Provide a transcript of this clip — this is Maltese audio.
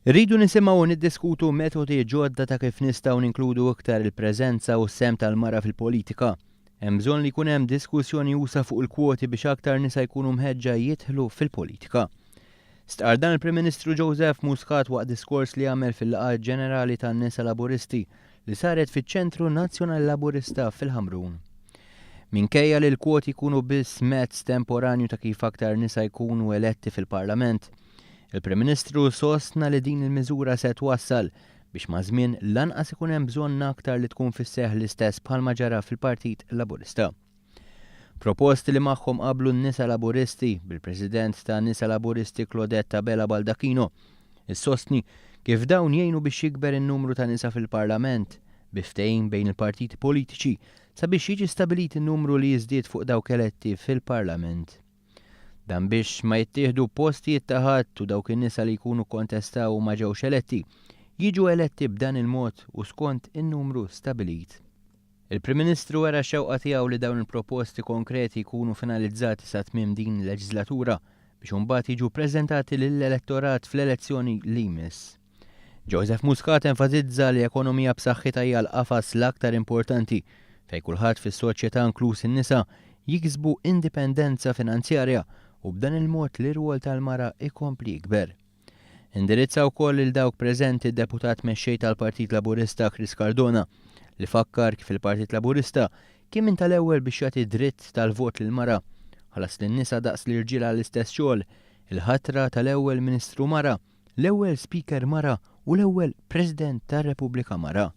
Irridu nisimgħu u niddiskutu metodi ġodda ta' kif nistgħu ninkludu iktar il-preżenza u s-sehem tal-mara fil-politika. Hemm bżonn li jkun hemm diskussjoni usa' fuq il-kwoti biex aktar nisa jkunu mħeġġa jidħlu fil-politika. Stqarr dan il-Prim Ministru Joseph Muscat waqt diskors li għamel fil-laqgħa ġenerali tan-nisa Laburisti li saret fiċ-Ċentru Nazzjonali Laburista fil-Ħamrun. Minkejja li l-kwoti jkunu biss mezz temporanju ta' kif aktar nisa jkunu eletti fil-Parlament, Il-Prim Ministru sostna li din il-miżura se twassal biex maż-żmien lanqas ikun hemm bżonn aktar li tkun fis-seħħ l-istess bħalma ġara fil-Partit Laburista. Proposti li magħhom qablu n-nisa Laburisti, bil-President ta' Nisa Laburisti Claudette Abela Baldacchino issostni kif dawn jgħinu biex jikber in-numru ta' nisa fil-Parlament bi ftehim bejn il-partiti politiċi sabiex jiġi stabilit in-numru li jiżdied fuq dawk eletti fil-Parlament. Dan biex ma jittieħdu postijiet ta' ħadd u dawk in-nisa li jkunu kkontestaw u ma ġewx eletti, jiġu eletti b'dan il-mod u skont in-numru stabilit. Il-Prim Ministru wera x-xewqa tiegħu li dawn il-proposti konkreti jkunu finalizzati sa tmiem din il-leġislatura biex imbagħad jiġu ppreżentati lill-elettorat fl-elezzjoni li jmiss. Joseph Muscat enfasizza li ekonomija b'saħħitha hija l-qafas l-aktar importanti fejn kulħadd fis-soċjetà inkluż in-nisa jiksbu indipendenza finanzjarja u b'dan il-mod l-irwol tal-mara jkompli jikber. Indirizza wkoll lil dawk preżenti d-Deputat Mexxej tal-Partit Laburista Chris Cardona li fakkar kif il-Partit Laburista kien minn tal-ewwel biex jagħti dritt tal-vot lill-mara, ħallas lin-nisa daqs l-irġiel għall-istess xogħol, il-ħatra tal-ewwel Ministru mara, l-ewwel Speaker mara u l-ewwel President tar-Repubblika mara.